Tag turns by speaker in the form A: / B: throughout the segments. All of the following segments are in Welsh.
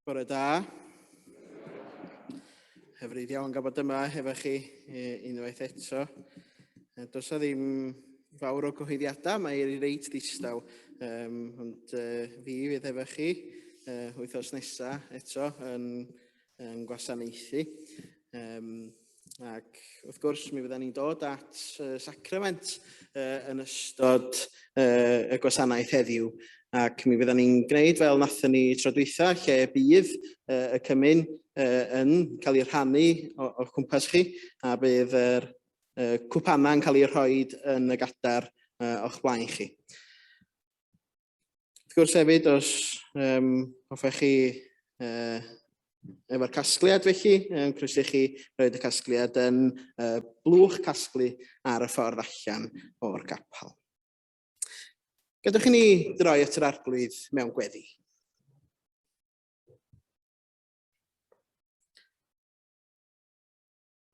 A: Bore da. Hyfryd iawn gael bod yma hefo chi unwaith eto. Does 'na ddim fawr o gyhoeddiadau, mae hi reit ddistaw, ond fi fydd efo chi wythnos nesa eto yn gwasanaethu. Ac wrth gwrs, mi fyddan ni'n dod at sacrament yn ystod y gwasanaeth heddiw. Ac mi fyddan ni'n gwneud fel nathon ni tro dwytha, lle bydd y cymun yn cael ei rhannu o'ch cwmpas chi, a bydd yr cwpanau'n cael eu rhoi yn y gadar o'ch blaen chi. Wrth gwrs hefyd, os hoffech chi efo'r casgliad felly, croeso i chi roed y casgliad yn blwch casglu ar y ffordd allan o'r gapel. Gadewch i ni droi at yr Arglwydd mewn gweddi.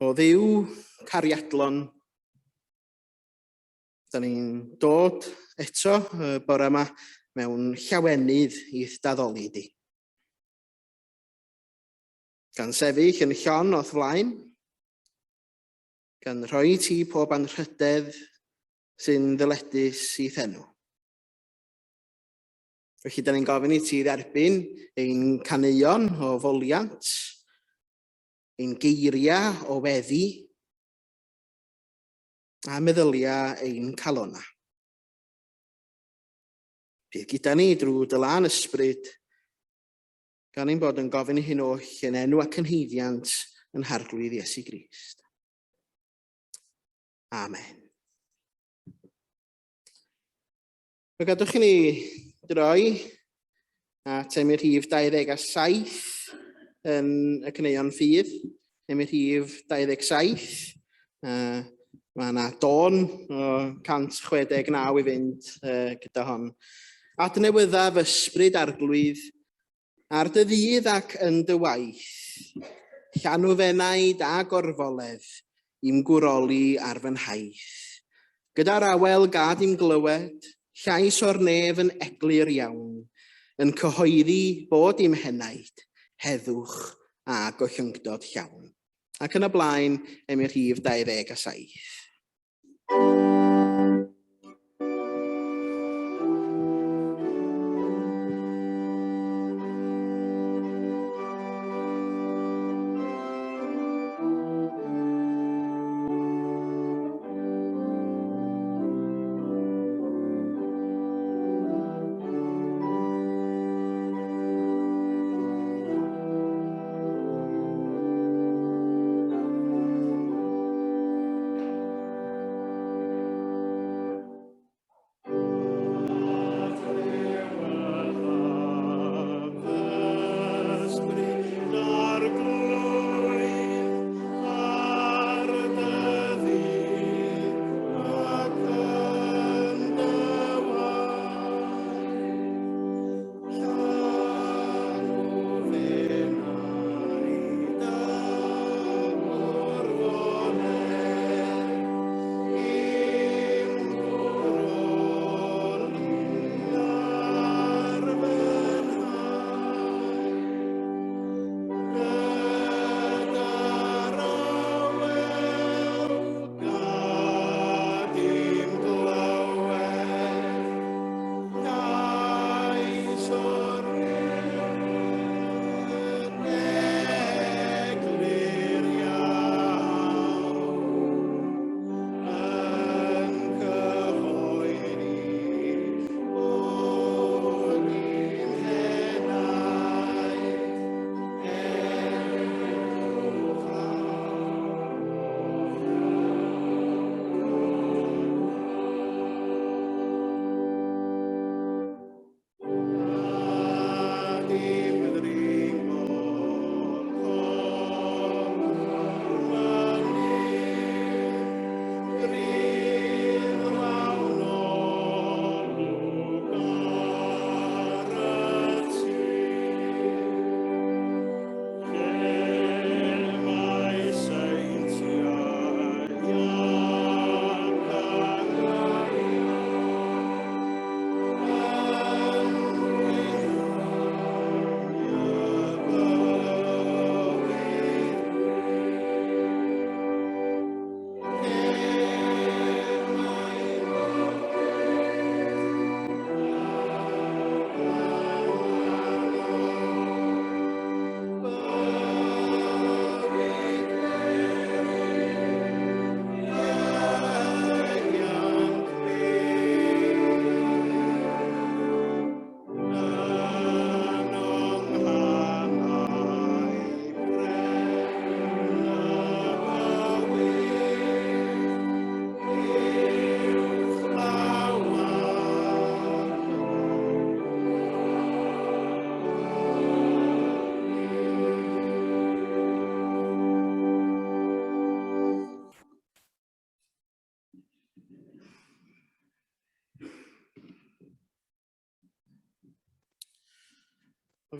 A: O Dduw cariadlon, Da ni'n dod eto y bore yma mewn llawenydd i'th daddoli di. Gan sefyll yn llon o'th flaen, gan rhoi ti pob anrhydedd sy'n ddyledus i'th enw. Felly, da ni'n gofyn i ti dderbyn ein caneuon o foliant, ein geiriau o weddi, a meddylia ein calonnau. Bydd gyda ni drwy dy lân ysbryd, gan ein bod yn gofyn i hyn oll yn enw ac yn haeddiant yn Harglwydd Iesu Grist. Amen. Fe gadwch i ni droi at emyn rhif 27 yn y Caneuon Ffydd. Emyn rhif 27. Mae yna dôn o 169 i fynd gyda hon. Adnewyddaf ysbryd Arglwydd Ar dy ddydd ac yn dy waith, llanw f'enaid a gorfoledd i'm gwroli ar fy nhaith. Gyda'r awel gad i'm glywed, llais o'r nef yn eglur iawn, yn cyhoeddi bod i'm henaid heddwch a gollyngdod llawn. Ac yn y blaen, emyn rhif 27.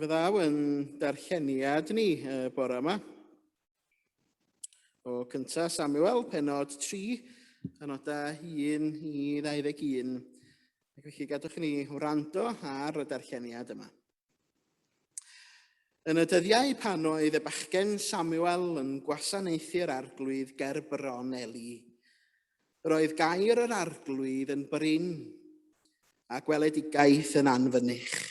A: Fe ddaw yn darlleniad ni y bore yma. O cynta Samuel, penod 3, penodau 1 i 21. Ac felly gadwch i ni wrando ar y darlleniad yma. Yn y dyddiau pan oedd y bachgen Samuel yn gwasanaethu'r arglwydd ger bron Eli, roedd gair yr arglwydd yn brin a gweledigaeth yn anfynych.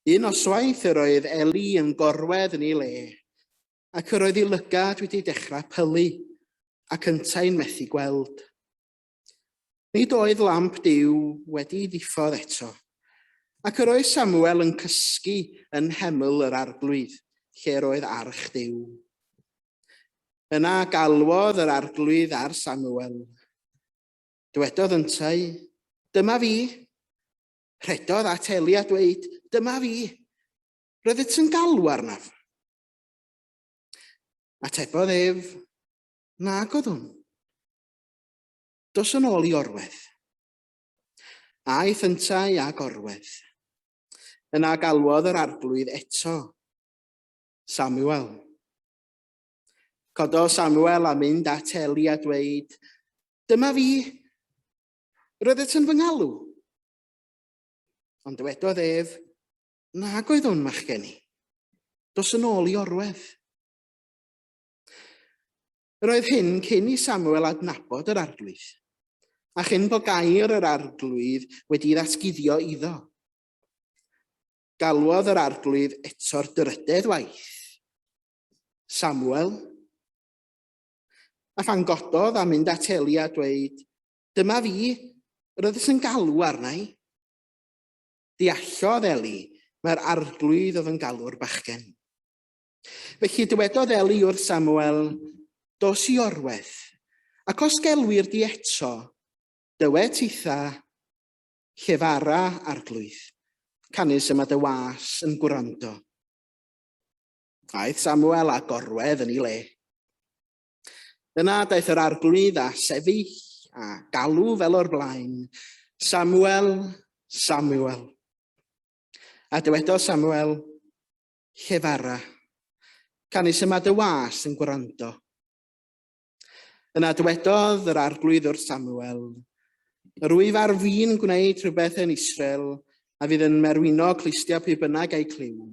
A: Un noswaith yr oedd Eli yn gorwedd yn ei le, ac yr oedd ei lygad wedi dechrau pylu, ac yntau'n methu gweld. Nid oedd lamp Duw wedi ddiffodd eto, ac yr oedd Samuel yn cysgu yn nheml yr arglwydd, lle'r oedd arch Duw. Yna galwodd yr arglwydd ar Samuel. Dywedodd yntau, Dyma fi. Rhedodd at Eli a dweud, Dyma fi. Roeddet yn galw arnaf. Atebodd ef, Nag oeddwn. Dos yn ôl i orwedd. Aeth yntau a gorwedd. Yna galwodd yr arglwydd eto, Samuel. Cododd Samuel a mynd at Eli a dweud, Dyma fi, roeddet yn fy ngalw. Ond dywedodd ef, Nag oeddwn, machgen i. Dos yn ôl i orwedd. Yr oedd hyn cyn i Samuel adnabod yr arglwydd, a chyn bod gair yr arglwydd wedi ddatguddio iddo. Galwodd yr arglwydd eto'r drydedd waith. Samuel. A phan gododd a mynd at Eli a dweud, Dyma fi, yr oeddys yn galw arna i. Deallodd Eli, mae'r arglwydd oedd yn galw'r bachgen. Felly dywedodd Eli wrth Samuel, Dos i orwedd, ac os gelwir di eto, dywed titha, Llefara, arglwydd, canys y mae dy was yn gwrando. Aeth Samuel a gorwedd yn ei le. Yna daeth yr arglwydd a sefyll a galw fel o'r blaen, Samuel, Samuel. A dywedodd Samuel, Llefara, canys y mae dy was yn gwrando. Yna dywedodd yr arglwydd wrth Samuel, Yr wyf ar fin gwneud rhywbeth yn Israel a fydd yn merwino clustiau pwy bynnag a'i clyw.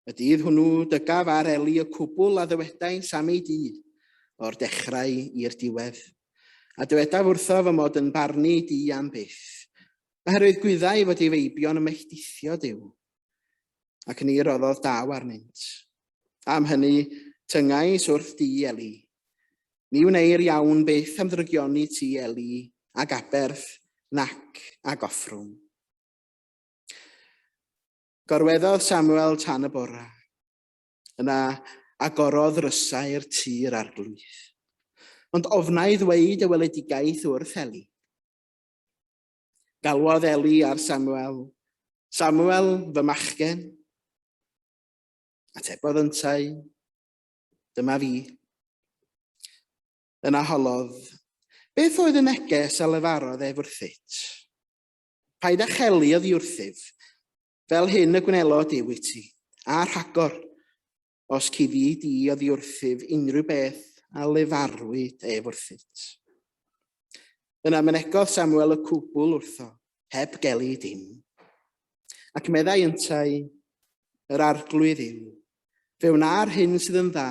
A: Y dydd hwnnw dygaf ar Eli y cwbl a ddywedais am ei dŷ, o'r dechrau i'r diwedd. A dywedaf wrtho fy mod yn barnu ei dŷ am byth, oherwydd gwyddai fod ei feibion yn melltithio Duw, ac ni roddodd daw arnynt. Am hynny, tyngais wrth dŷ Eli. Ni wneir iawn byth am ddrygioni tŷ Eli ag aberth nac ag offrwm. Gorweddodd Samuel tan y bora. Yna agorodd rysau'r tŷ'r arglwydd. Ond ofnai ddweud y weledigaeth wrth Eli. Galwodd Eli ar Samuel, Samuel, fy machgen. Atebodd yntau, Dyma fi. Yna holodd, Beth oedd y neges a lefarodd ef wrthyt? Paid â chelu oddi wrthyf, fel hyn y gwnelo Duw i ti, a rhagor, os cuddi di oddi wrthyf unrhyw beth a lefarwyd ef wrthyt. Yna mynegodd Samuel y cwbl wrtho, heb gelu dim. Ac meddai yntau, yr arglwydd yw, fe wna'r hyn sydd yn dda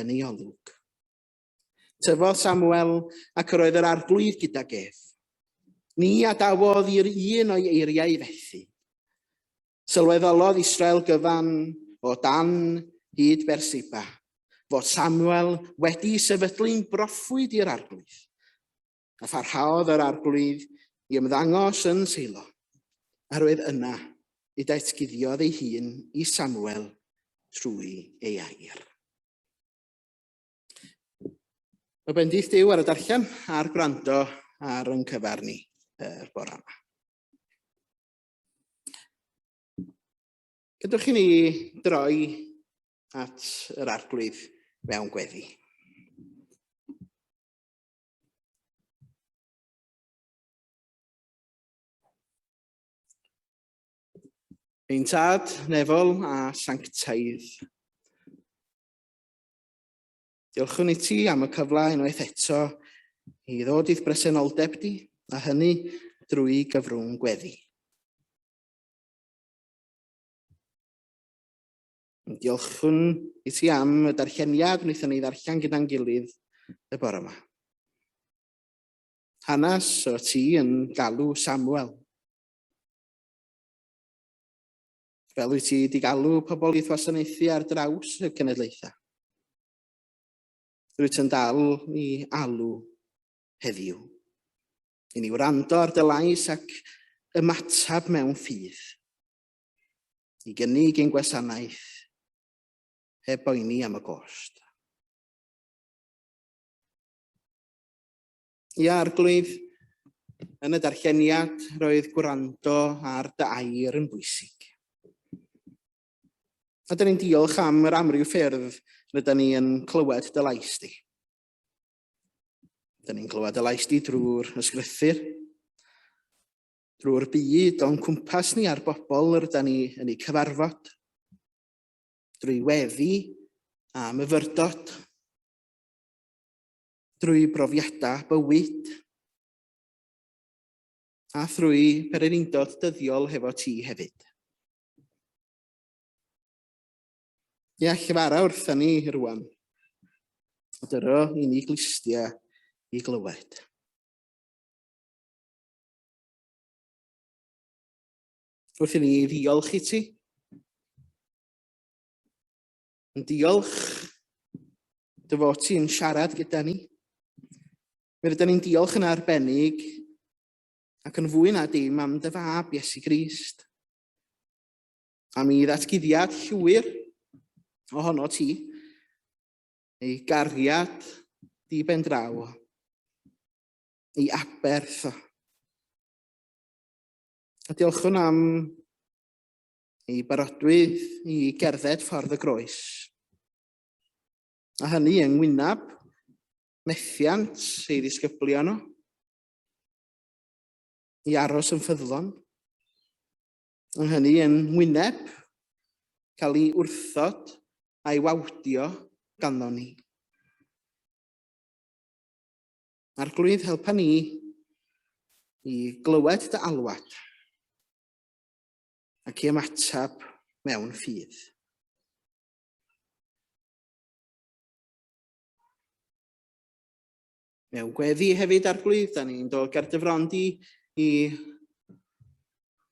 A: yn ei olwg. Tyfodd Samuel ac yr oedd yr arglwydd gydag ef. Ni adawodd i'r un o'i eiriau fethu. Sylweddolodd Israel gyfan o dan hyd Berseba fod Samuel wedi sefydlu'n broffwyd i'r arglwydd. A pharhaodd yr arglwydd i ymddangos yn Seilo, a roedd yna i datguddiodd ei hun i Samuel trwy ei air. Mae bendith Duw ar y darllen a'r gwrando ar yn cyfer ni yr bore yma. Gadewch i ni droi at yr arglwydd mewn gweddi. Ein Tad nefol a sanctaidd. Diolchwn i ti am y cyfle unwaith eto i ddod i'th bresenoldeb di, a hynny drwy gyfrwng gweddi. Diolchwn i ti am y darlleniad wnaethon ni ddarllen gyda'n gilydd y bore yma. Hanes o ti yn galw Samuel. Fel wyt ti wedi galw pobl i'th wasanaethu ar draws y cenedlaethau. Rwyt yn dal i alw heddiw. I ni wrando ar dy lais ac ymateb mewn ffydd. I gynnig ein gwasanaeth heb boeni am y gost. Ia, Arglwydd, yn y darlleniad roedd gwrando ar dy air yn bwysig. A dyn ni'n diolch am yr amryw ffyrdd rydyn ni yn clywed dy lais di. Dyn ni'n clywed dy lais di drwy'r ysgrythur, drwy'r byd o'n cwmpas ni a'r bobl rydyn ni yn eu cyfarfod, drwy weddi a myfyrdod, drwy brofiadau bywyd a thrwy pererindod dyddiol hefo ti hefyd. Ia, llefara wrtha ni rwan. A dyro i ni glustia i glywed. Wrth i ni ddiolch i ti, Yn diolch dy fod ti'n siarad gyda ni. Mi rydyn ni'n diolch yn arbennig ac yn fwy na dim am dy fab Iesu Grist. Am ei ddatguddiad llwyr ohono ti, ei gariad di ben draw, ei aberth o. A diolchwn am ei barodrwydd i gerdded ffordd y groes. A hynny yng ngwyneb methiant ei ddisgyblion o, i aros yn ffyddlon. A hynny yng ngwyneb cael ei wrthod a'i wawdio ganddo ni. Arglwydd, helpa ni i glywed dy alwad ac i ymateb mewn ffydd. Mewn gweddi hefyd, Arglwydd, da ni'n dod ger dy fron di i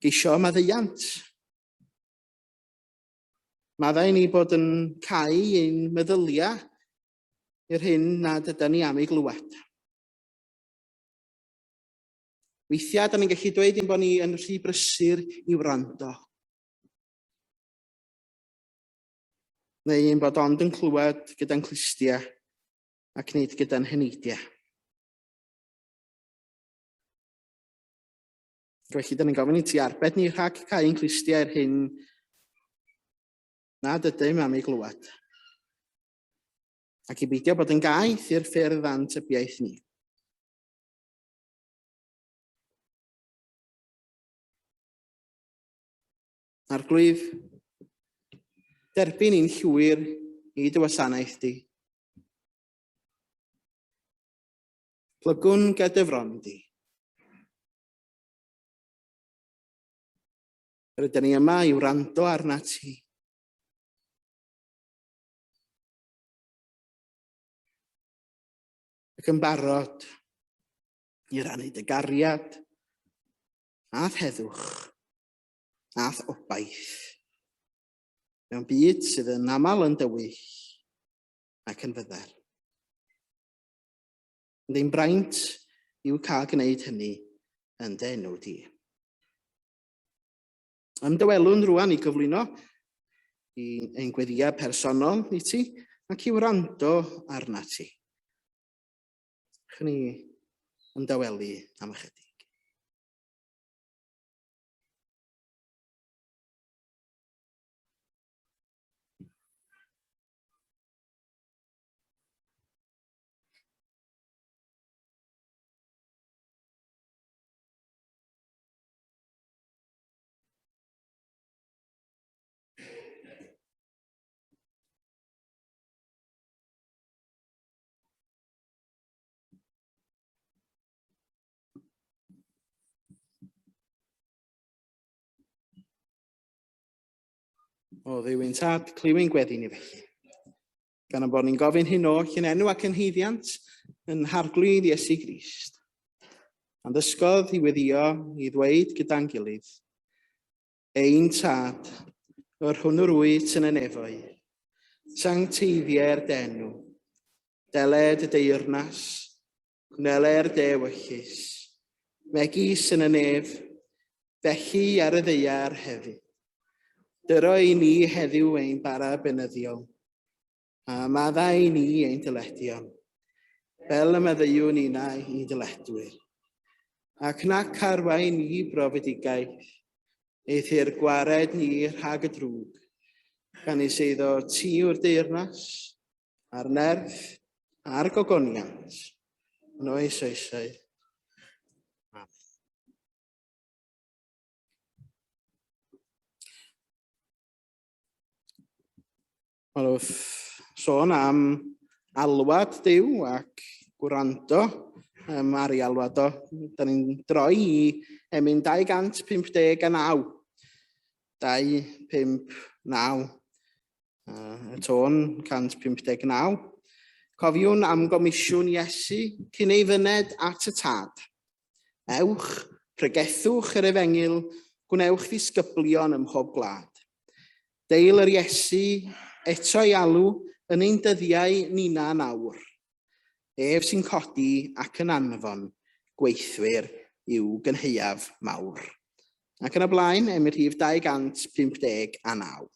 A: geisio maddeuant. Maddau ni bod yn cau ein meddyliau i'r hyn nad ydy ni am ei glywed. Weithiau, da ni'n gallu dweud ein bod ni yn rhy brysur i wrando. Neu ein bod ond yn clywed gyda'n clustiau ac nid gyda'n heneidiau. Felly, da ni'n gofyn i ti arbed ni rhag cau ein clustiau i'r hyn nad ydym am ei glywed. Ac i beidio bod yn gaeth i'r ffyrdd a'n tybiaeth ni. Arglwydd, derbyn i'n llwyr i dy wasanaeth di. Plygwn ged dy fron di. Rydyn ni yma i wrando arna ti. Ac yn barod i rannu dy gariad a'th heddwch a'th obaith mewn byd sydd yn aml yn dywyll ac yn fyddar. Ond ein braint yw cael gwneud hynny yn dy enw di. Ymdawelwn rwan i gyflwyno i ein gweddïau personol i ti ac i wrando arna ti. Chwn ni ymdawelu am ychydig. O Dduw ein Tad, clyw ein gweddi ni felly. Gan ein bod ni'n gofyn hyn oll yn enw ac yn haeddiant yn Harglwydd Iesu Grist. A'n ddysgodd i weddio i ddweud gyda'n gilydd, Ein Tad, yr hwn yr wyt yn y nefoedd, sancteiddier d'enw, deled y deyrnas, gwneler dy ewyllys, megis yn y nef, felly ar y ddaear hefyd. Dyro i ni heddiw ein bara beunyddiol, a maddau i ni ein dyledion, fel y maddeuwn ninnau i'n dyledwyr. Ac nac arwain ni brofedigaeth, eithr gwared ni rhag y drwg, gan ei seiddo ti yw'r deyrnas, a'r nerth, a'r gogoniant, yn oes oesoedd. Amen. Wel, wrth sôn am alwad Duw ac gwrando ar ei alwad o, da ni'n droi i emyn 259. 259. Y tôn 159. Cofiwn am gomisiwn Iesu cyn ei fyned at y Tad. Ewch, pregethwch yr efengyl, gwnewch ddisgyblion ym mhob gwlad. Deil yr Iesu eto ei alw yn ein dyddiau nina nawr. Ef sy'n codi ac yn anfon gweithwyr i'w gynhaeaf mawr. Ac yn y blaen, emyn rhif 259.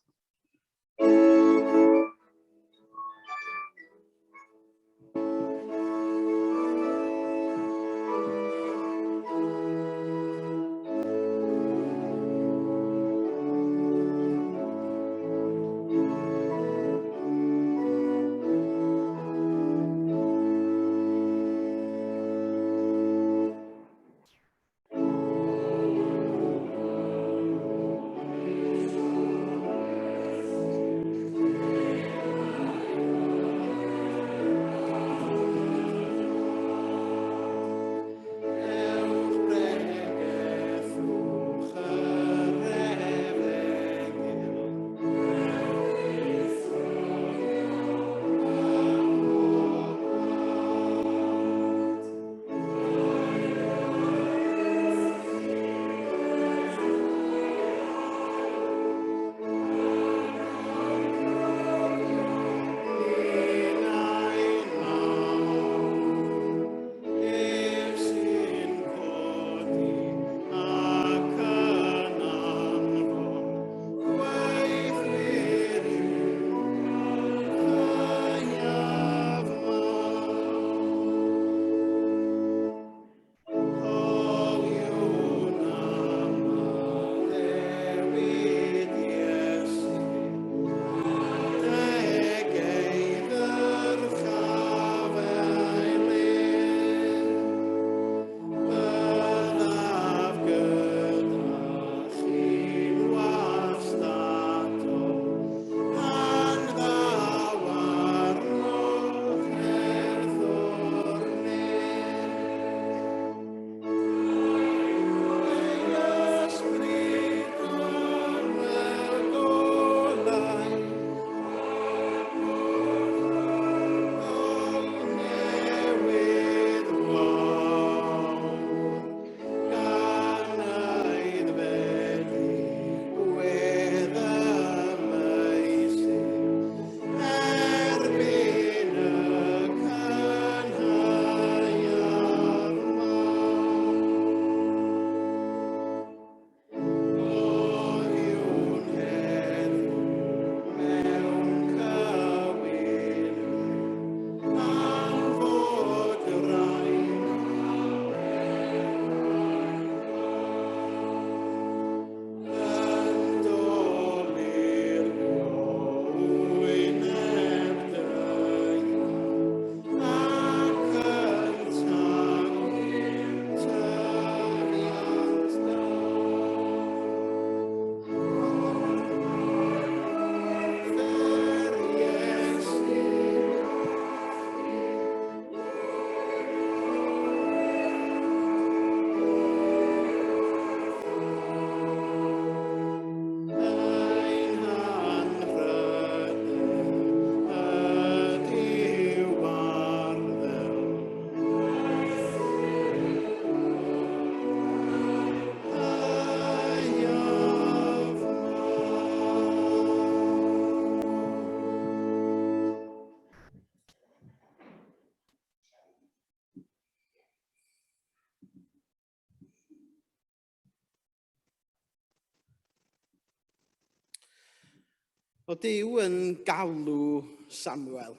A: O Duw yn galw Samuel.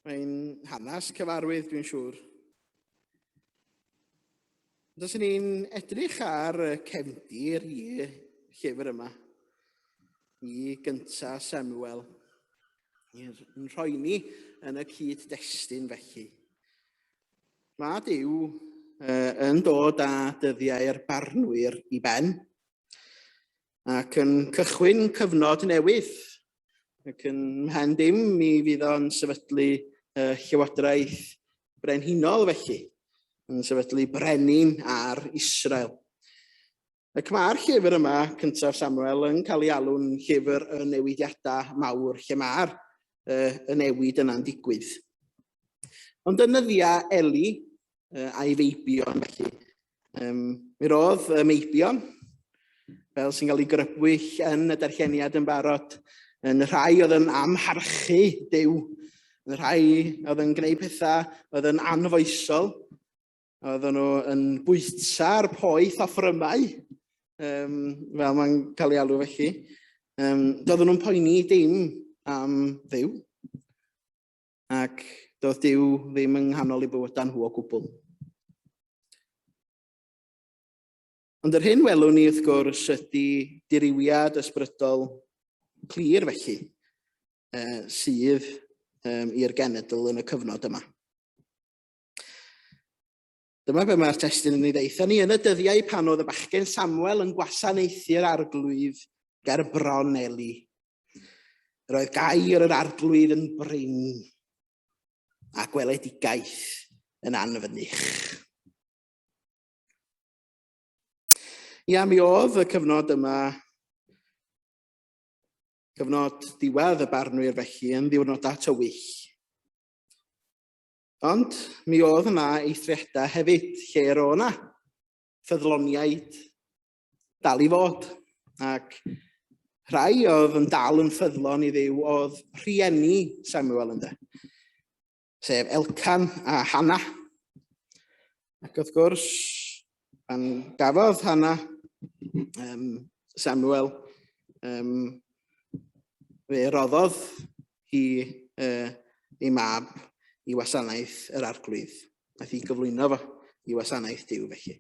A: Mae'n hanes cyfarwydd, dwi'n siŵr. Ond os ni'n edrych ar y cefndir i llyfr yma, i gynta Samuel, i'n rhoi ni yn y cyd-destun felly. Mae Duw yn dod â dyddiau'r barnwyr i ben, ac yn cychwyn cyfnod newydd. Ac yn mhen dim mi fydd o'n sefydlu llywodraeth brenhinol felly, yn sefydlu brenin ar Israel. Ac mae'r llyfr yma, cyntaf Samuel, yn cael ei alw'n llyfr y newidiadau mawr lle mae'r y newid yna'n digwydd. Ond yn nyddiau Eli a'i feibion felly, mi roedd y meibion, fel sy'n cael ei grybwyll yn y darlleniad yn barod, yn rhai oedd yn amharchu Duw, yn rhai oedd yn gwneud pethau oedd yn anfoesol, oedden nhw yn bwyta'r poeth offrymau, fel mae'n cael ei alw felly. Doedden nhw'n poeni dim am Dduw, ac doedd Duw ddim yng nghanol eu bywydau nhw o gwbl. Ond yr hyn welwn ni wrth gwrs ydy dirywiad ysbrydol clir felly, sydd i'r genedl yn y cyfnod yma. Dyma be mae'r testun yn ei ddeutha ni. Yn y dyddiau pan oedd y bachgen Samuel yn gwasanaethu'r arglwydd ger bron Eli. Yr oedd gair yr arglwydd yn brin a gweledigaeth yn anfynych. Ia, mi oedd y cyfnod yma, cyfnod diwedd y barnwyr felly, yn ddiwrnodau tywyll. Ond mi oedd yna eithriadau hefyd lle roedd yna ffyddloniaid dal i fod. Ac rhai oedd yn dal yn ffyddlon i Dduw oedd rhieni Samuel ynde, sef Elcan a Hannah. Ac wrth gwrs, pan gafodd Hannah Samuel, fe roddodd hi ei mab i wasanaeth yr arglwydd. Nath hi gyflwyno fo i wasanaeth Duw felly.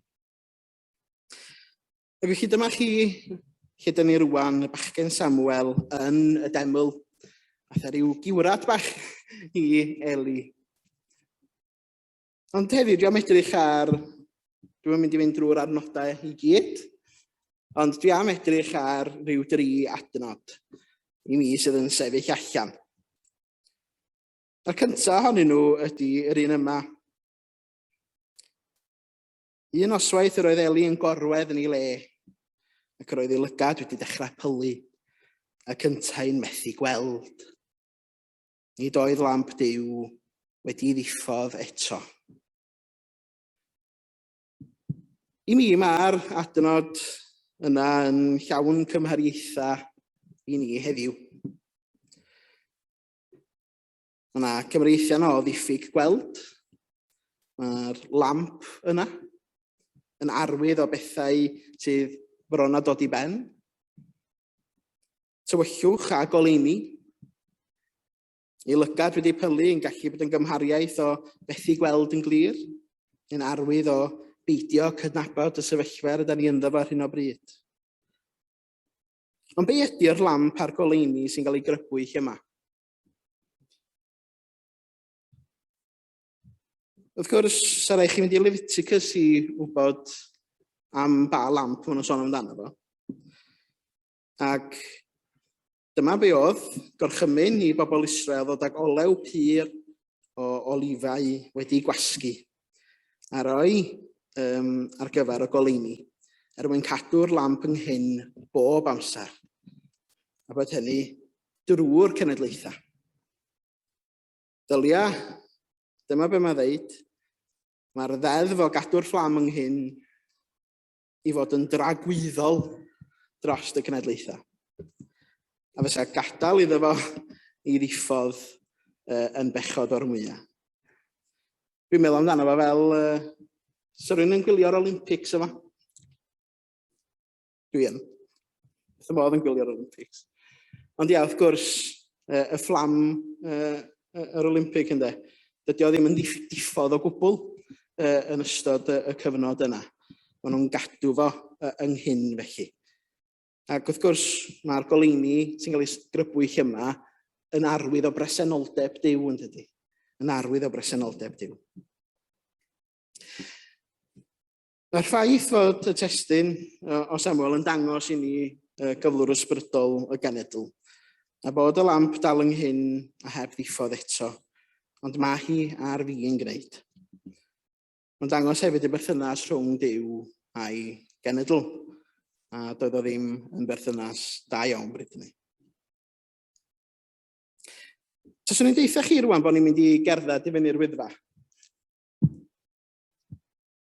A: Ac felly dyma chi lle dyn ni rwan, y bachgen Samuel yn y deml, fatha rhyw giwrad bach i Eli. Ond heddiw, dwi am edrych ar... Dwi'm yn mynd i fynd drwy'r adnodau i gyd, ond dwi am edrych ar ryw dri adnod i mi sydd yn sefyll allan. A'r cyntaf ohonyn nhw ydy yr un yma. Un noswaith yr oedd Eli yn gorwedd yn ei le, ac yr oedd ei lygad wedi dechrau pylu, ac yntau'n methu gweld. Nid oedd lamp Duw wedi ddiffodd eto. I mi, mae'r adnod yna yn llawn cymhariaethau i ni heddiw. Mae yna cymhariaethau yna o ddiffyg gweld. Mae'r lamp yna yn arwydd o bethau sydd bron a dod i ben. Tywyllwch a goleuni. Ei lygad wedi pylu yn gallu bod yn gymhariaeth o fethu gweld yn glir, yn arwydd o beidio cydnabod y sefyllfa rydyn ni ynddo fo ar hyn o bryd. Ond be ydy'r lamp a'r goleuni sy'n cael ei grybwyll yma? Wrth gwrs, sa rai chi mynd i Leviticus i wybod am ba lamp maen nhw'n sôn amdano fo. Ac dyma be oedd gorchymyn i bobl Israel ddod ag olew pur o olifau wedi gwasgu a roi ar gyfer y goleuni, er mwyn cadw'r lamp ynghyn bob amser, a bod hynny drwy'r cenedlaethau. Dylia, dyma be mae ddeud, mae'r ddeddf o gadw'r fflam ynghyn i fod yn dragwyddol dros y cenedlaethau. A fysa gadael iddo fo i ddiffodd yn bechod o'r mwyaf. Dwi'n meddwl amdano fo fel, so rhywun yn gwylio'r Olympics yma? Dwi yn. Wrth y modd yn gwylio'r Olympics. Ond ia, wrth gwrs, y fflam yr Olympic ynde, dydy o ddim yn diffodd o gwbl yn ystod y cyfnod yna. Maen nhw'n gadw fo ynghyn felly. Ac wrth gwrs, mae'r goleuni sy'n cael ei grybwyll yma yn arwydd o bresenoldeb Duw yn dydy. Yn arwydd o bresenoldeb Duw. Mae'r ffaith fod y testun o Samuel yn dangos i ni gyflwr ysbrydol y genedl, a bod y lamp dal ynghyn a heb ddiffodd eto, ond mae hi ar fin gwneud. Mae'n dangos hefyd y berthynas rhwng Duw a'i genedl, a doedd o ddim yn berthynas da iawn bryd hynny. Taswn i'n deutha chi rwan bod ni'n mynd i gerdded i fyny'r Wyddfa.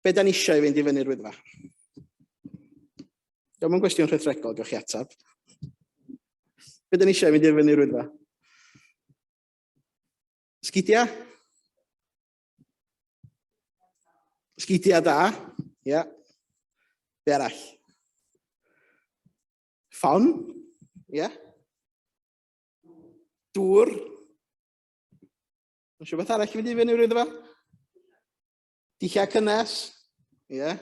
A: Be da ni eisiau i fynd i fyny'r Wyddfa? Diolch yn gwestiwn rhethregol, gewch chi ateb. Be da ni eisiau i fynd i fyny'r Wyddfa? Sgidia? Sgidia da, ia. Yeah. Be arall? Ffon, ia. Yeah. Dŵr. Mae rhywbeth arall i fynd i fyny rwydd yma? Dillad cynnes. Ie. Yeah.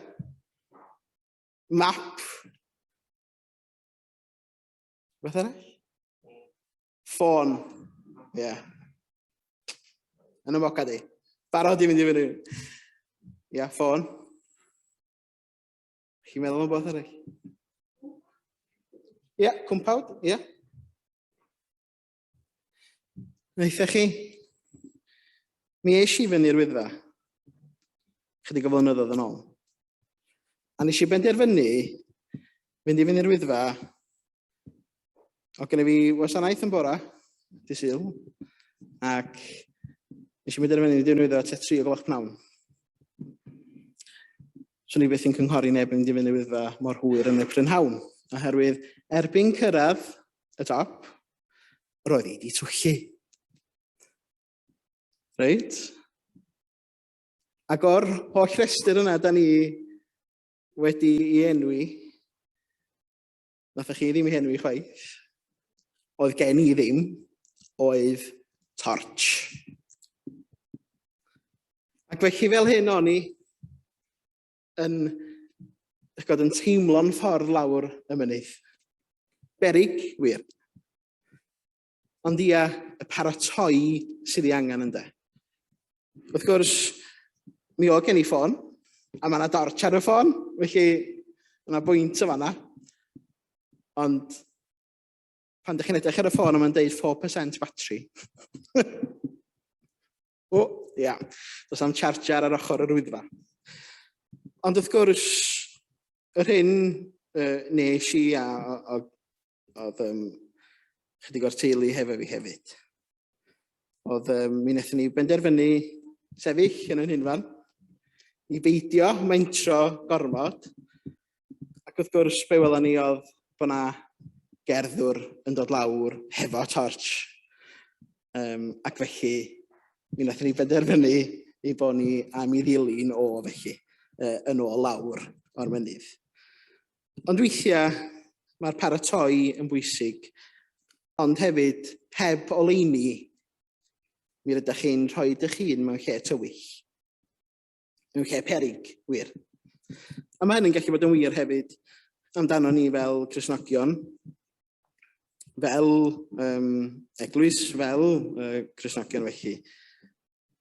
A: Map. Beth arall? Ffôn. Ie. Yeah. Yn y moca di. Barod i fynd i fyny. Ie, yeah, ffôn. Chi'n meddwl am beth arall? Ie, yeah, cwmpawd, ie. Yeah. Wnaethoch chi? Mi eis i fyny'r Wyddfa, chydig o flynyddoedd yn ôl. A nes i benderfynu fynd i fyny'r Wyddfa. O genna fi wasanaeth yn bora, dy Sul, ac nes i benderfynu fynd i fyny'r Wyddfa tua 3 o gloch pnawn. Swn i byth yn cynghori neb yn mynd i fyny'r Wyddfa mor hwyr yn y prynhawn, oherwydd erbyn cyrraedd y top, roedd hi wedi twyllu. Reit? Ac o'r holl restr yna da ni wedi i enwi, nath chi ddim i henwi chwaith, oedd gen i ddim, oedd torch. Ac felly fel hyn o'n i yn, ch'bod, yn teimlo'n ffordd lawr y mynydd. Berig, wir. Ond ia, y paratoi sydd ei angen ynde. Wrth gwrs, mi oedd gen i ffôn, a mae yna dorch ar y ffôn, felly mae yna bwynt o fanna. Ond pan ydych chi'n edrych ar y ffôn a mae'n deud 4% battery. O, ia. Does am charger ar ochr yr Wyddfa. Ond wrth gwrs, yr hyn uh, nes i a oedd um, chydig o'r teulu hefo fi hefyd. Oedd um, mi wnaethon ni benderfynu sefyll yn yn hunfan, i beidio mentro gormod, ac wrth gwrs be welon ni oedd bod 'na gerddwr yn dod lawr hefo torch. Um, ac felly, mi wnaethon ni benderfynu ei bod ni am i ddilyn o felly, uh, yn ôl lawr o'r mynydd. Ond weithiau mae'r paratoi yn bwysig, ond hefyd heb oleuni, mi rydych chi'n rhoi eich hun mewn lle tywyll. Mewn lle perig, wir. A mae hynny'n gallu bod yn wir hefyd amdano ni fel Cristnogion, fel um, eglwys, fel uh, Cristnogion felly,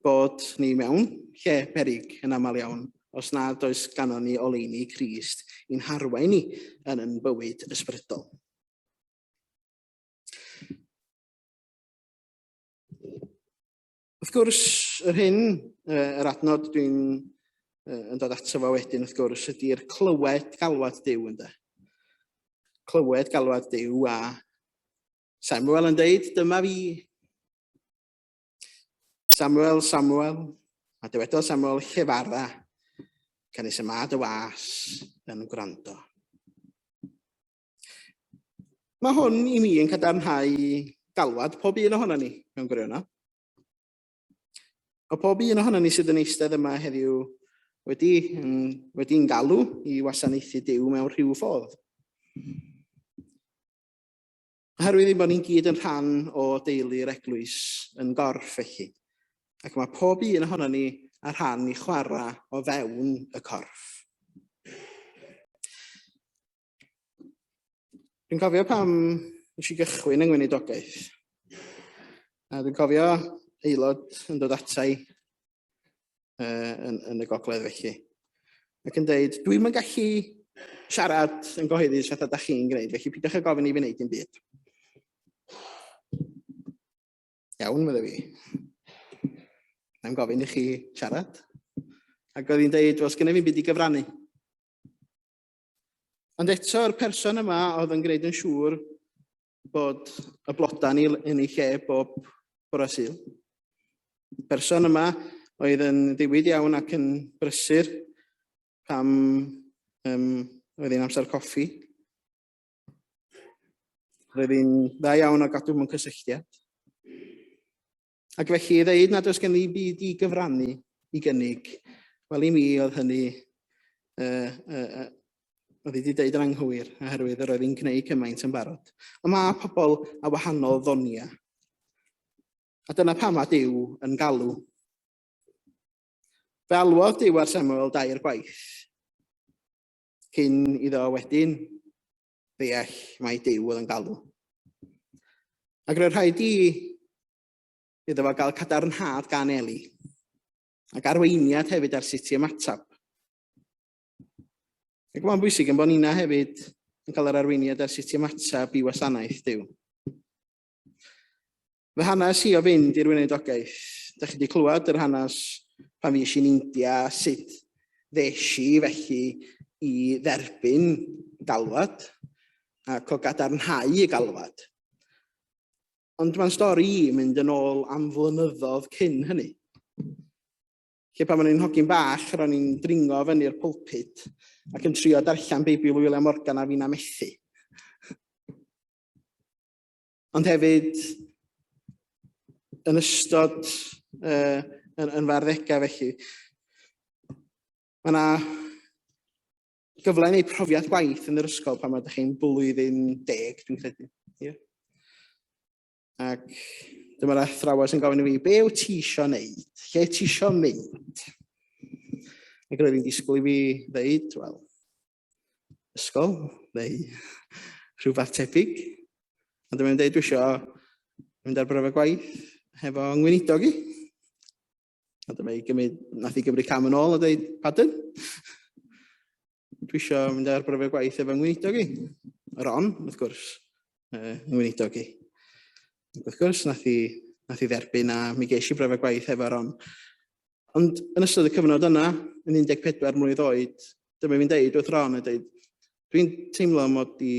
A: bod ni mewn lle perig yn aml iawn os nad oes ganon ni oleuni Crist i'n harwain ni yn yn bywyd ysbrydol. Wrth gwrs, yr hyn, yr adnod dwi'n yn dod ato fo wedyn, wrth gwrs, ydy'r clywed galwad Duw, ynde. Clywed galwad Duw a Samuel yn deud, dyma fi. Samuel, Samuel, a dywedodd Samuel, llefara, canys y mae dy was yn gwrando. Mae hwn i mi yn cadarnhau galwad pob un ohono ni mewn gwirionedd. O pob un ohono ni sydd yn eistedd yma heddiw wedi, wedi'n galw i wasanaethu Duw mewn rhyw ffordd. Oherwydd ein bod ni'n gyd yn rhan o deulu'r eglwys yn gorff felly. Ac mae pob un ohono ni â rhan i chwarae o fewn y corff. Dwi'n cofio pam nes i gychwyn yng ngweinidogaeth. A dwi'n cofio aelod yn dod atai yn y gogledd felly. Ac yn dweud, dwi'n yn gallu siarad yn gyhoeddus fatha da chi'n gwneud, felly pidwch â gofyn i fi wneud dim byd. Iawn, meddai fi. Na'n gofyn i chi siarad. Ac oedd hi'n dweud, wel, sgynna fi'n byd i gyfrannu. Ond eto'r person yma oedd yn gwneud yn siŵr bod y blodau yn ei, yn ei lle bob bore Sul. Person yma oedd yn ddiwyd iawn ac yn brysur pam oedd hi'n amser coffi. Roedd hi'n dda iawn o gadw mewn cysylltiad. Ac felly i ddeud nad oes gen i byd i gyfrannu, i gynnig, wel i mi oedd hynny, oedd hi wedi deud yn anghywir, oherwydd yr oedd hi'n gwneud cymaint yn barod. Ond mae pobl a wahanol ddoniau. A dyna pam mae Duw yn galw. Fe alwodd Duw ar Samuel dair gwaith, cyn iddo wedyn ddeall mai Duw oedd yn galw. Ac roedd rhaid i iddo fo gael cadarnhad gan Eli, ac arweiniad hefyd ar sut i ymateb. Ac mae'n bwysig yn bod ni'na hefyd yn cael yr arweiniad ar sut i ymateb i wasanaeth Duw. Fy hanes i o fynd i'r weinidogaeth, da chi wedi clywed yr hanes pan fues i'n India, sut ddes i felly i dderbyn galwad ac o gadarnhau y galwad. Ond mae'n stori i mynd yn ôl am flynyddoedd cyn hynny. Lle pan o'n i'n hogyn bach, ro'n i'n dringo fyny'r pulpit ac yn trio darllen Beibl William Morgan a fi'n methu. Ond hefyd, yn ystod yn fy arddegau felly, mae yna gyfle i wneud profiad gwaith yn yr ysgol pan ydych chi'n blwyddyn 10, dwi'n credu. Yeah. Ac dyma'r athrawes yn gofyn i fi, be wyt ti isio wneud? Lle ti isio mynd? Ac roedd hi'n disgwyl i fi ddeud, wel, ysgol neu rhywbeth tebyg. Ond dyma'n dweud, dwi eisiau mynd ar brofiad gwaith hefo ngweinidog i. A dyma i gymryd, nath i gymryd cam yn ôl a dweud, pardon? Dwi eisiau mynd ar brofiad gwaith efo ngweinidog i. Ron, wrth gwrs, ngweinidog i. Ac wrth gwrs, nath i dderbyn a mi ges i brofiad gwaith efo Ron. Ond yn ystod y cyfnod yna, yn 14 mlwydd oed, dyma fi'n deud wrth Ron a deud, dwi'n teimlo mod i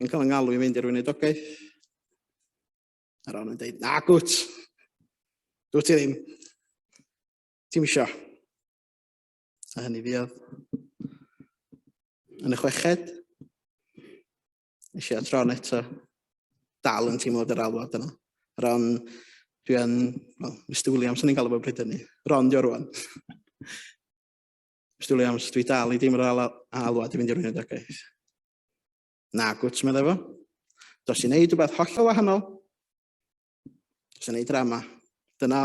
A: yn cael yng ngalw i fynd i'r weinidogaeth. A Ron yn deud, na gwt, dwi ti ddim, ti'n isio. A hynny fuodd. Yn y chweched, Nes i at Ron eto, dal yn teimlo yr alwad yna. Ron, dwi yn, well, Mr Williams yn ei galw fo bryd hynny. Ron, di o rwan. Mr Williams, dwi dal i deimlo'r alwad i fynd i'r weinidogaeth. Na, gwt, meddai fo. Dos i wneud rhywbeth hollol wahanol. Dos i wneud drama. Dyna,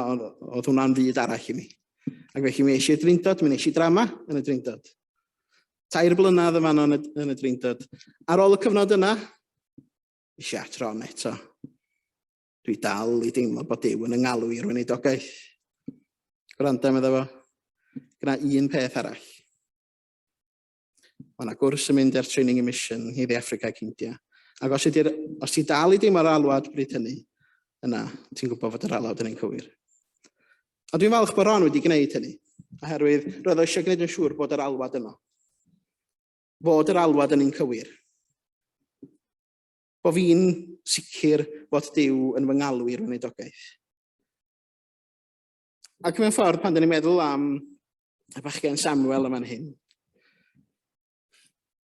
A: oedd hwnna'n fyd arall i mi. Ac felly mi eisiau Drindod, mi wnes i drama yn y Drindod. 3 blynedd yn fanno yn y Drindod. Ar ôl y cyfnod yna, eisiau at Ron eto. Dwi dal i deimlo bod Duw yn yngalw i'r weinidogaeth. Gwranda, meddai fo, gyda un peth arall. Mae yna gwrs yn mynd ar Training and Mission i Dde Affrica ac India. Ac os, ydy'r, os ti dal i deimlo'r alwad bryd hynny, yna ti'n gwybod fod yr alwad yn ein cywir. A dwi'n falch bod Ron wedi gwneud hynny, oherwydd roedd o eisiau gwneud yn siŵr bod yr alwad yno. Fod yr alwad yn un cywir. Bo fi'n sicr fod Duw yn fy ngalw i'r weinidogaeth. Ac mewn ffordd, pan dyn ni'n meddwl am y bachgen Samuel yma'n hyn,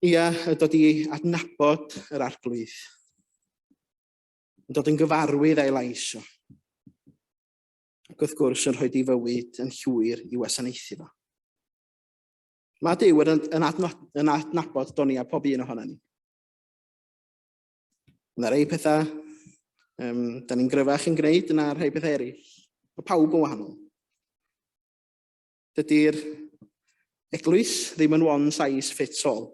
A: ia, y dod i adnabod yr arglwydd, yn dod yn gyfarwydd â'i lais o, ac wrth gwrs yn rhoi ei fywyd yn llwyr i wasanaethu fo. Mae Duw yn adnabod donia pob un ohono ni. Mae yna rei pethau da ni'n gryfach yn gwneud na rhai pethau eraill. Mae pawb yn wahanol. Dydy'r eglwys ddim yn one size fits all.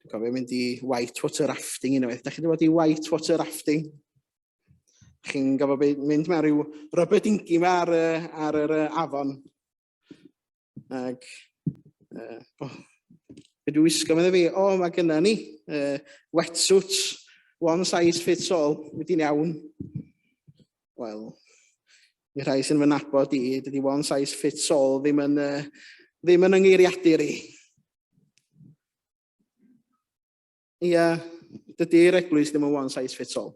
A: Dwi'n cofio mynd i white water rafting unwaith. Da chi wedi bod i white water rafting? Chi'n gofio mynd mewn rhyw rubber dingy ma ar, ar yr afon. Ac, oh, be dwi'n wisgo medde fi? O, oh, mae gynna ni wetsuit, one size fits all, wedi'n iawn. Wel, i rhai sy'n fy nabod i, dydy one size fits all ddim yn, ddim yn yng i. Ia, dydy'r eglwys ddim yn one size fits all.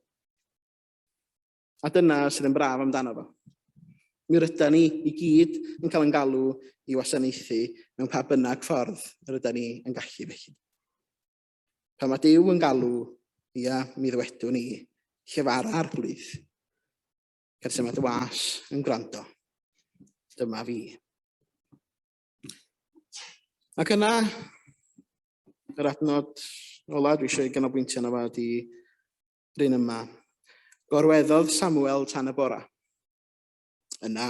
A: A dyna sydd yn braf amdano fo. Mi rydan ni i gyd yn cael yn galw i wasanaethu mewn pa bynnag ffordd yr ydan ni yn gallu felly. Pan mae Duw yn galw, ia, mi ddywedwn ni, llefara arglwydd. Cerdyn mae dy was yn gwrando. Dyma fi. Ac yna, yr adnod ola dwi eisiau ganolbwyntio arno fo ydy yr un yma. Gorweddodd Samuel tan y bora. Yna,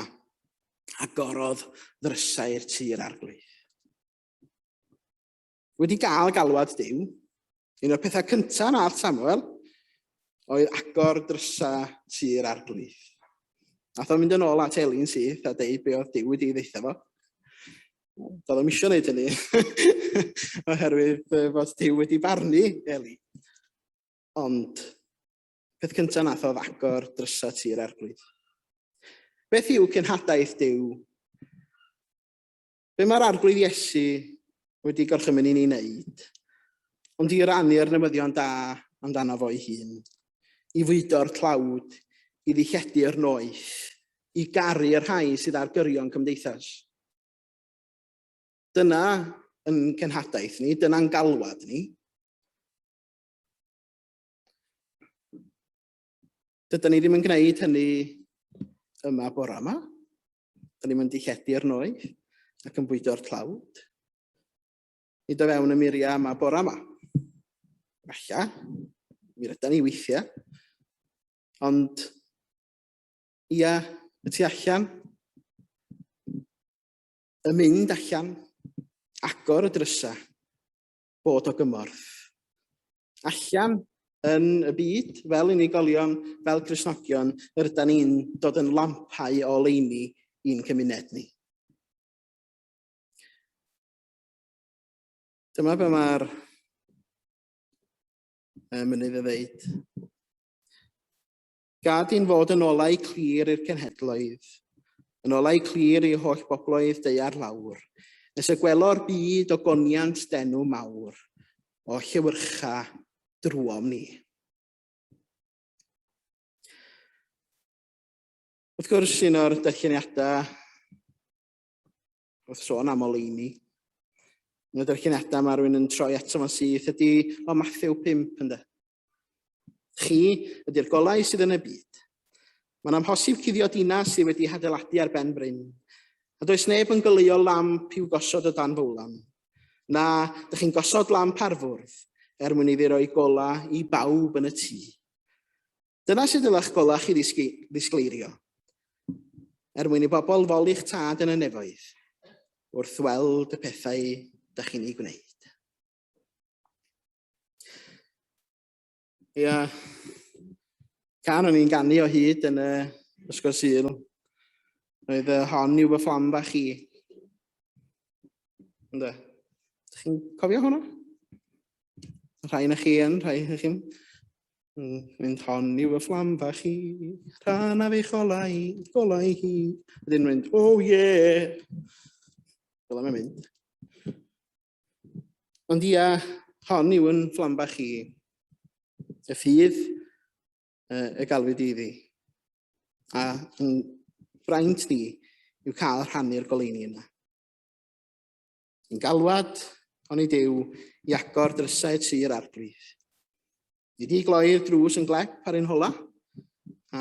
A: agorodd ddrysau'r tŷ'r arglwydd. Wedi gael galwad Duw, un o'r pethau cyntaf nath Samuel oedd agor drysau tŷ'r arglwydd. Nath o'n mynd yn ôl at Eli'n syth a deud be oedd Duw wedi ei ddeutha fo. Doedd o'm isio wneud hynny, oherwydd fod Duw wedi barnu Eli. Ond peth cyntaf nath oedd agor drysau tŷ'r arglwydd. Beth yw cenhadaeth Duw? Be mae'r arglwydd Iesu wedi gorchymyn i ni wneud? Ond i rannu'r newyddion da amdano fo'i hun, i fwydo'r tlawd, i ddilledu'r noeth, i garu'r rhai sydd ar gyrion cymdeithas. Dyna yn cenhadaeth ni, dyna'n galwad ni. Dydan ni ddim yn gwneud hynny yma bora yma. Dydan ni'n mynd i lledu'r noeth ac yn bwydo'r tlawd. Nid o fewn y muriau yma bora yma. Falla, mi rydan ni weithiau. Ond, ia, y tu allan, y mynd allan, agor y drysau, bod o gymorth. Allan yn y byd, fel unigolion, fel Cristnogion, yr ydan ni'n dod yn lampau o oleuni i'n cymuned ni. Dyma be mae'r mynydd yn ddeud. Gad i'n fod yn olau clir i'r cenhedloedd, yn olau clir i holl bobloedd daear lawr, nes y gwelo'r byd o goniant d'enw mawr, o llewyrcha drwom ni. Wrth gwrs, un o'r darlleniadau wrth sôn am oleuni, un o'r darlleniadau mae rhywun yn troi ato fo'n syth ydy o Matthew 5, ynde? Chi ydy'r golau sydd yn y byd. Mae'n amhosib cuddio dinas sydd wedi hadeiladu ar ben bryn. A does neb yn goleuo lamp i'w gosod o dan fowlan. Na, dych chi'n gosod lamp ar fwrdd er mwyn iddi roi golau i bawb yn y tŷ. Dyna sut dylech golau chi ddisgleirio, er mwyn i bobl foli'ch tad yn y nefoedd wrth weld y pethau dych chi'n eu gwneud. Ia, can o'n i'n ganu o hyd yn y ysgol Sul. Oedd hon yw fy fflam bach i. Ynde? Ydych chi'n cofio hwnna? Rhai na chi yn, rhai na chi'n. Mynd hon yw fy fflam bach i, rhan af eich olau, golau hi. Wedyn mynd, oh yeah! Fel mae'n mynd. Ond ia, hon yw yn fflam bach i. Y ffydd y galwyd iddi. A yn fraint ni yw cael rhannu'r goleuni yna. Yn galwad, onid yw, i agor drysau tŷ'r arglwydd. Nid i gloi'r drws yn glep ar ein hola, a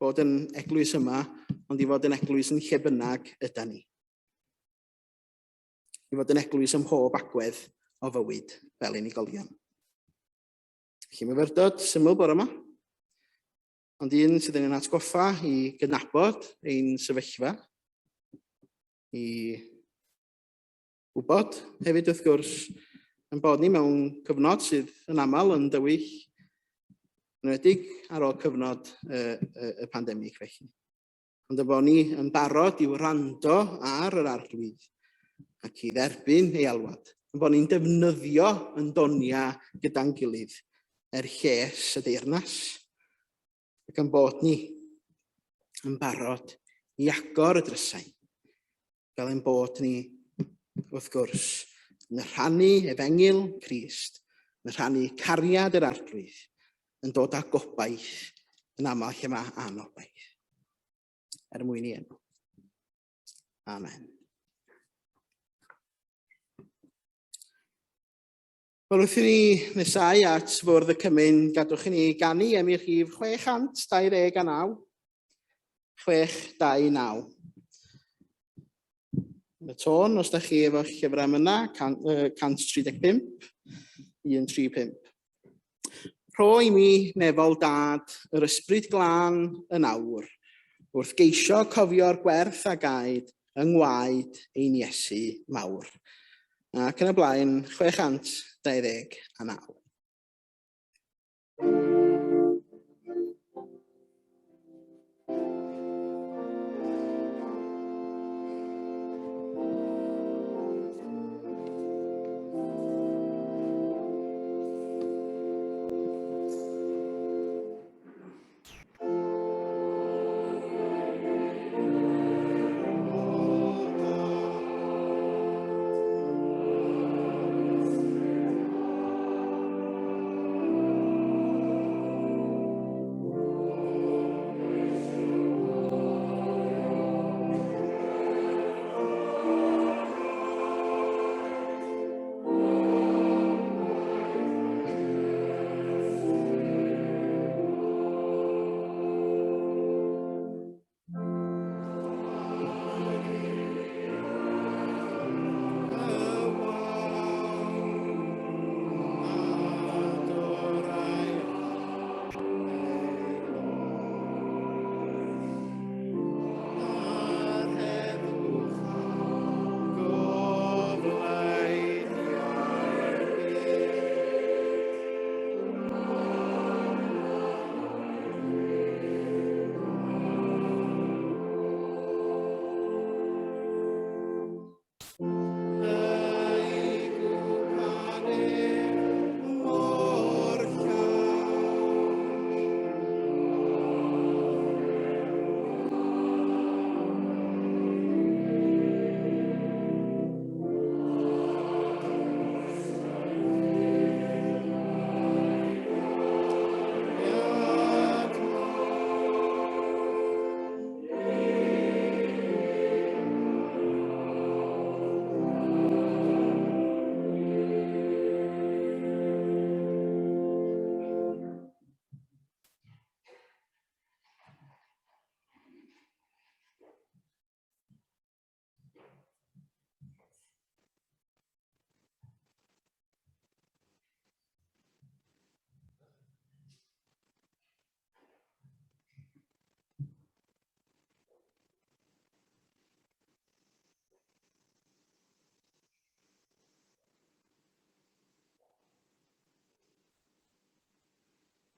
A: bod yn eglwys yma, ond i fod yn eglwys yn lle bynnag yda ni. I fod yn eglwys ym mhob agwedd o fywyd fel unigolion. Felly myfyrdod syml bore yma, ond un sydd yn ein atgoffa i gydnabod ein sefyllfa, i wybod hefyd wrth gwrs yn bod ni mewn cyfnod sydd yn aml yn dywyll, yn enwedig ar ôl cyfnod y, y, y pandemig felly. Ond y bod ni yn barod i wrando ar yr arglwydd ac i dderbyn ei alwad. Yn bod ni'n defnyddio yn donia gyda'n gilydd er lles y deyrnas ac yn bod ni yn barod i agor y drysau fel ein bod ni, wrth gwrs, yn rhannu efengyl Crist, yn rhannu cariad yr Arglwydd, yn dod â gobaith yn aml lle mae anobaith. Er mwyn i enw. Amen. Wel, wrth i ni nesau at fwrdd y cymun, gadwch i ni ganu emi rhif 629. 629. Y tôn, os da chi efo llyfrau am yna, 135, 135. Rho i mi nefol dad yr ysbryd glân yn awr, wrth geisio cofio'r gwerth a gaed yng ngwaed ein Iesu mawr. Ac yn y blaen, 629.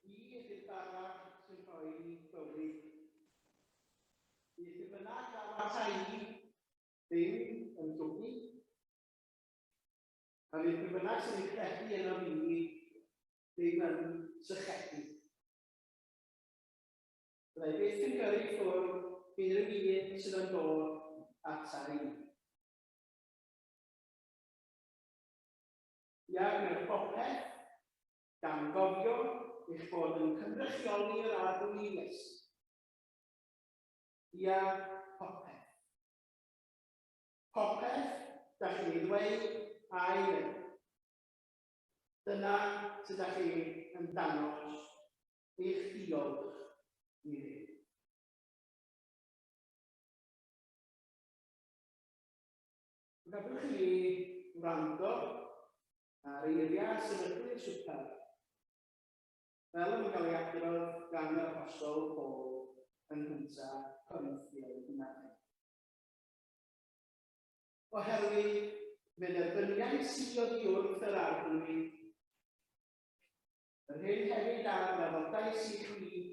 A: Fi ydy'r bara sy'n rhoi bywyd. Bydd pwy bynnag ddaw ata i ddim yn llwgu. A fydd pwy bynnag sy'n ei credu yno fi ddim yn sychedu. Byddai byth yn gyrru ffwrdd unrhyw un sydd yn dod ata i. Ia, gwnewch bopeth, gan gofio eich bod yn cynrychioli yr Arglwydd Iesu. Ia, popeth. Popeth da chi'n ei ddweud a'i wneud. Dyna sut da chi yn dangos eich diolch i Dduw. Gadwch i ni wrando ar eiriau sefydlu'r swper. Fel y mae'n cael ei adrodd gan yr Apostol Paul yng nghyntaf Corinthiaid 9. Oherwydd fe dderbyniais i oddi wrth yr Arglwydd, yr hyn hefyd a draddodais i chwi,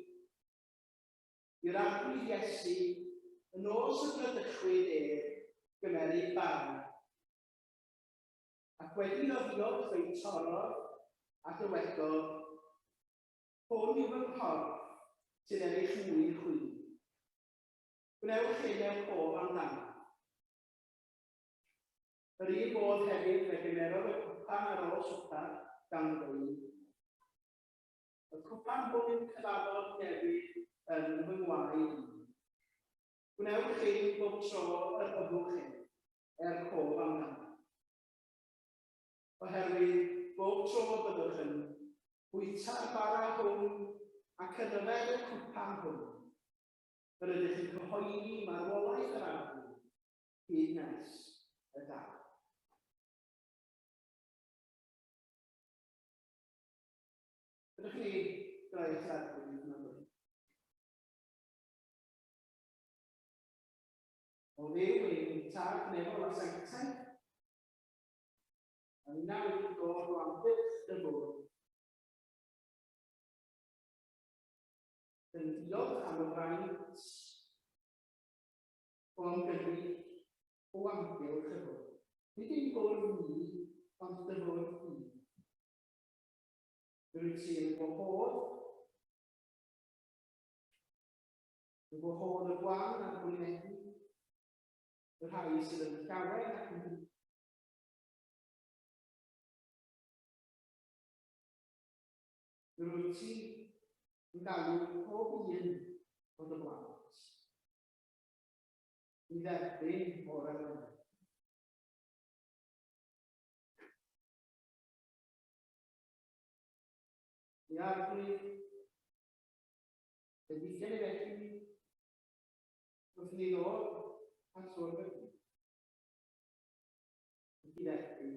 A: i'r Arglwydd Iesu, y nos y bradychwyd ef, gymeryd bara. Ac wedi iddo ddiolch fe'i torrodd a dywedodd, Hwn yw fy nghorff sydd er eich mwyn chwi. Gwnewch hyn mewn cof amdanaf. Yr un modd hefyd fe gymerodd y cwpan ar ôl swper, gan ddweud, Y cwpan hwn yw cyfamod newydd yn fy ngwaed i. Gwnewch hyn bob tro yr yfwch ef, er cof amdano. Oherwydd bob tro y byddwch yn bwyta'r bara hwn ac yn yfed y cwpan hwn, yr ydych yn cyhoeddi marwolaeth yr Arglwydd hyd nes y daw. Ydych chi droi at yr Arglwydd mewn gweddi? O Dduw ein Tad nefol a sanctaidd, a ninnau wedi dod o amgylch dy fwrdd. Yn diolch am y fraint o ymgynnu o amgylch y bwrdd. Nid ein bwrdd ni, ond dy fwrdd di. Rwyt ti'n gwahodd Yn gwahodd y gwan a'r blinedig, y rhai sydd yn llawen ac yn drist. Rwyt ti yn galw pob un o dy blant i dderbyn o'r elfennau. I Arglwydd, Bendithion i felly, wrth i ni ddod at fwrdd y dydd, i ti dderbyn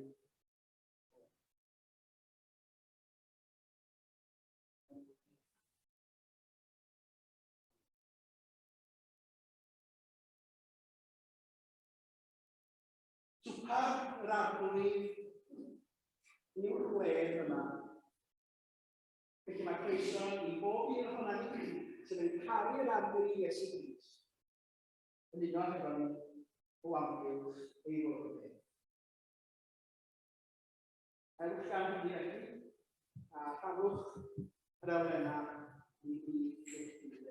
A: Swper yr Arglwydd yw'r wledd yma. Felly mae croeso i bob un ohonan ni sydd yn caru yr Arglwydd Iesu Grist ymuno hefo ni o amgylch ei fwrdd ef. Ewch gan hynny felly, a rhannwch yr elfennau i blith eich gilydd.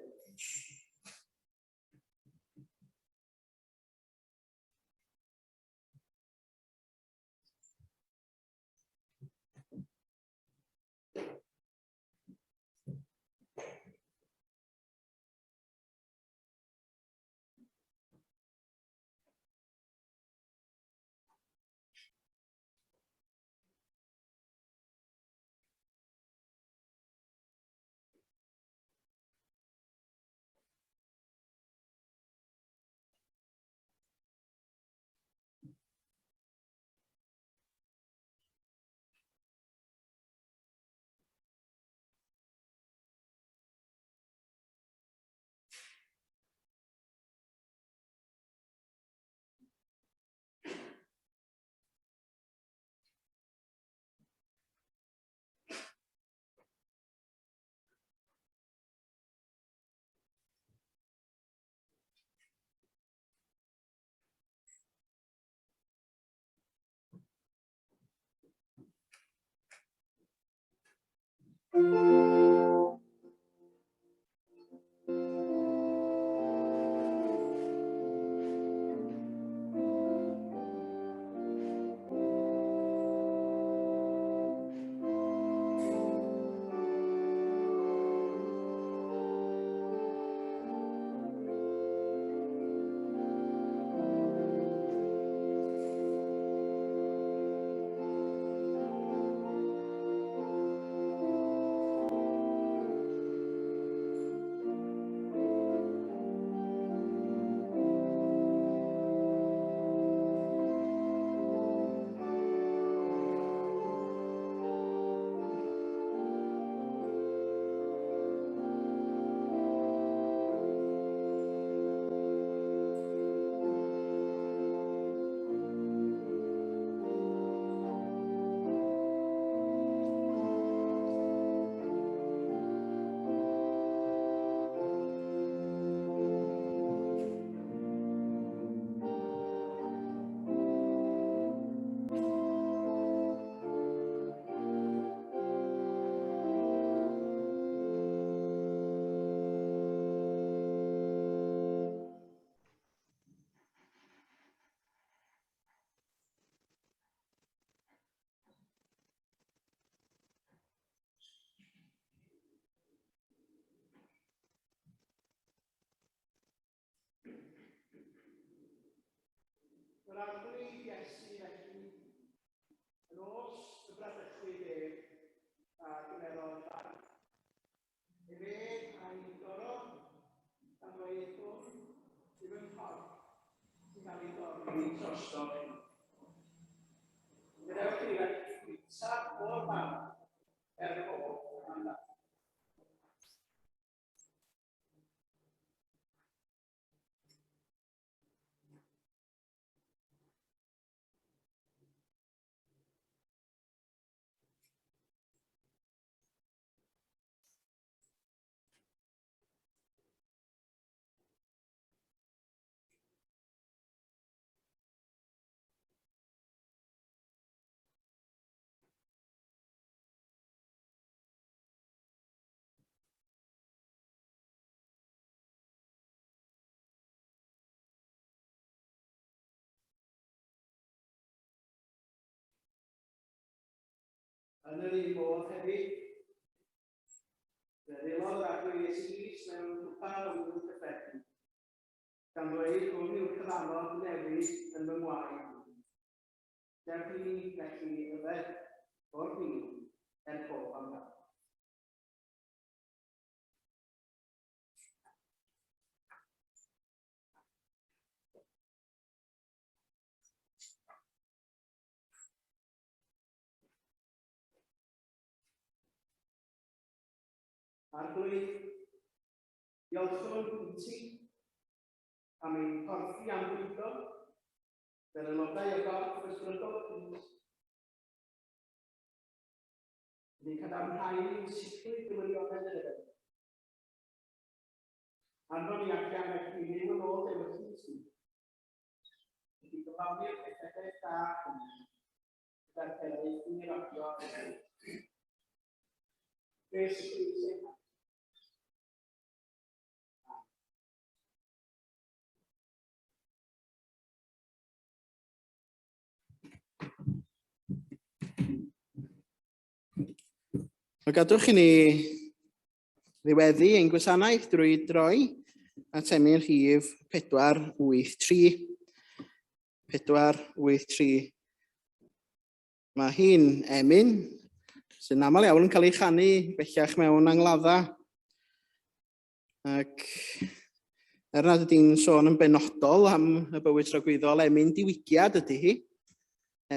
A: roddi drostoch chi. Gadewch i ni felly fwyta o'r bara er cof amdano. Yn yr un modd hefyd, fe ddelodd yr Arglwydd Iesu Grist mewn cwpan o ŵyn cyffredin, gan ddweud hwn yw'r cyfamod newydd yn fy ngwaed. Dewch i ni felly yfed o'r gwin er cof amdano. Arglwydd, diolchwn i ti am ein porthi am bwydo, fel aelodau o gorff ysbrydol Crist. Ni'n cadarnhau ein sicrwydd gwirionedd yn y byd. Anfon ni allan ac i fyw yn ôl ewyllys ti. Wedi gyflawni'r pethau da hynny gyda'r eraill i ni raddio ar y Iesu Grist ein Mae gadwch i ni ddiweddu ein gwasanaeth drwy droi at emyn rhif 483. 483. Mae hi'n emyn sy'n aml iawn yn cael ei chanu bellach mewn angladda. Ac er nad ydy'n sôn yn benodol am y bywyd tragwyddol, emyn diwygiad ydy hi.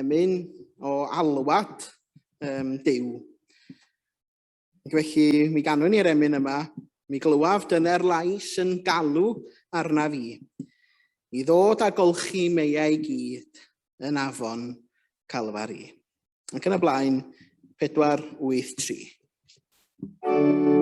A: Emyn o alwad Duw. Ac felly mi ganwn ni'r emyn yma, mi glywaf dyner lais yn galw arnaf i, i ddod a golchi meiau gyd yn afon Calfari. Ac yn y blaen, 4, 8, 3.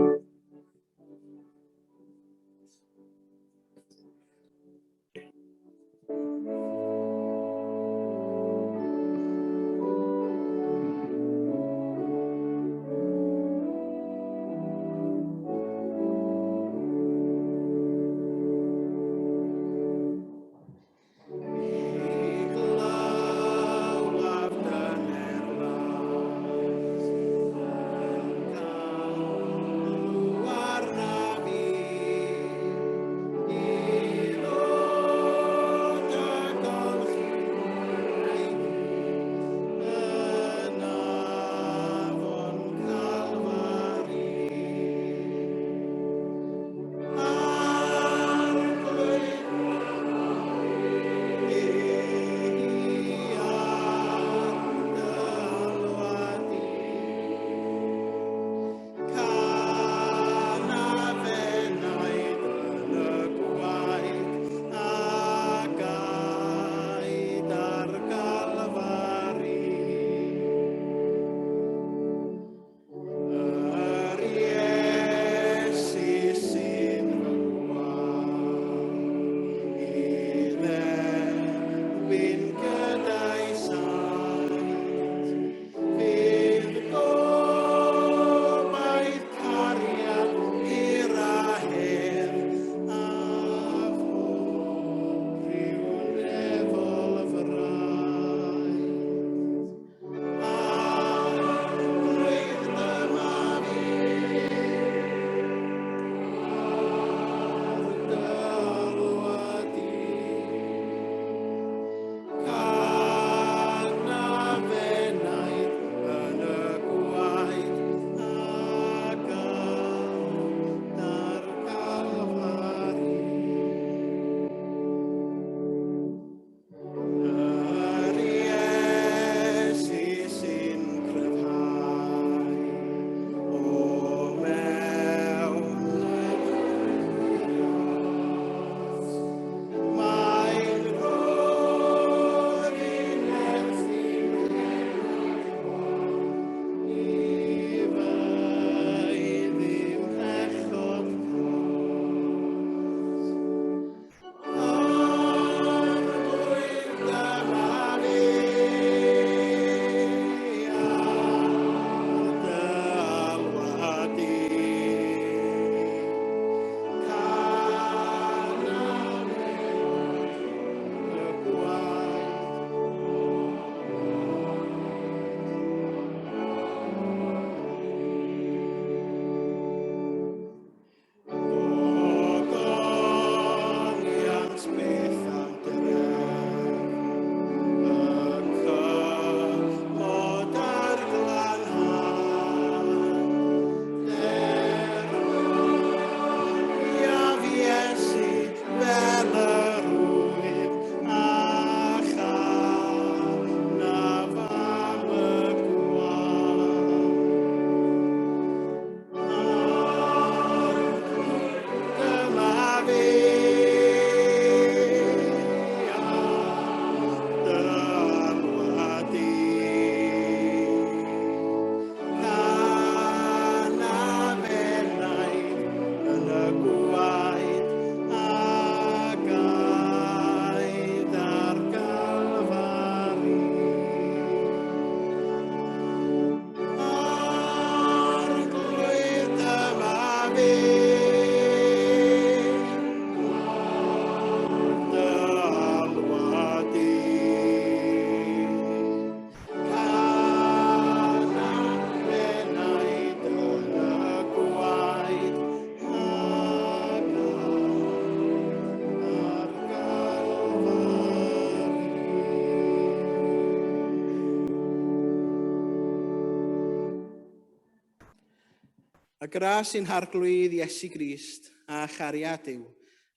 A: A gras i'n Harglwydd Iesu Grist a chariad Duw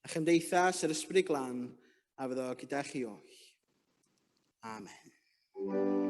A: a chymdeithas yr Ysbryd Glân a fyddo gyda chi oll. Amen.